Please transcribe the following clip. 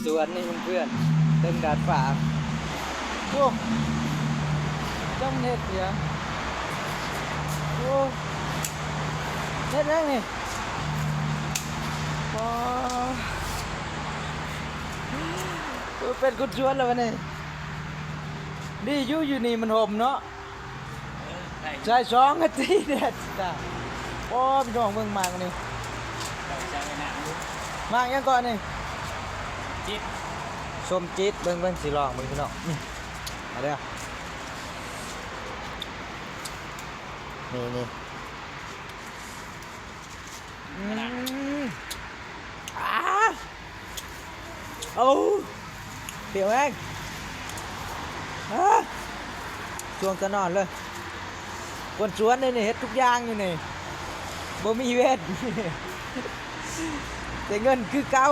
ສວນນີ້ເພື່ອນໆ ເທິງດາດຟ້າ. ໂອ້ ຈັກເຮັດຫຍັງ? ໂອ້ ເຮັດຫຍັງນີ້? ອໍ ເປັນຄົນສວນແລ້ວບັດນີ້. ດີຢູ່ ຢູ່ນີ້ມັນຮົ່ມເນາະ. ເອີ ໃສ່ສອງນາທີແດດຕາຍ. ໂອ້ ພີ່ນ້ອງເບິ່ງໝາກນີ້. ໝາກຫຍັງເກາະນີ້? ຈິດ ສົ້ມຈິດ. ເບິ່ງ ເບິ່ງ ຊິລອງເບິ່ງພີ່ນ້ອງ. ອື ມາເດີ້. ນີ້ ນີ້ ອືມ ອາ ໂອ້ ປຽວແຮງ ອາ ຊ່ວງຕະນອນເລີຍ. ຄົນສວນນີ້ ເຮັດທຸກຢ່າງຢູ່ນີ້ ບໍ່ມີເວັນ ແຕ່ເງິນຄືເກົ່າ.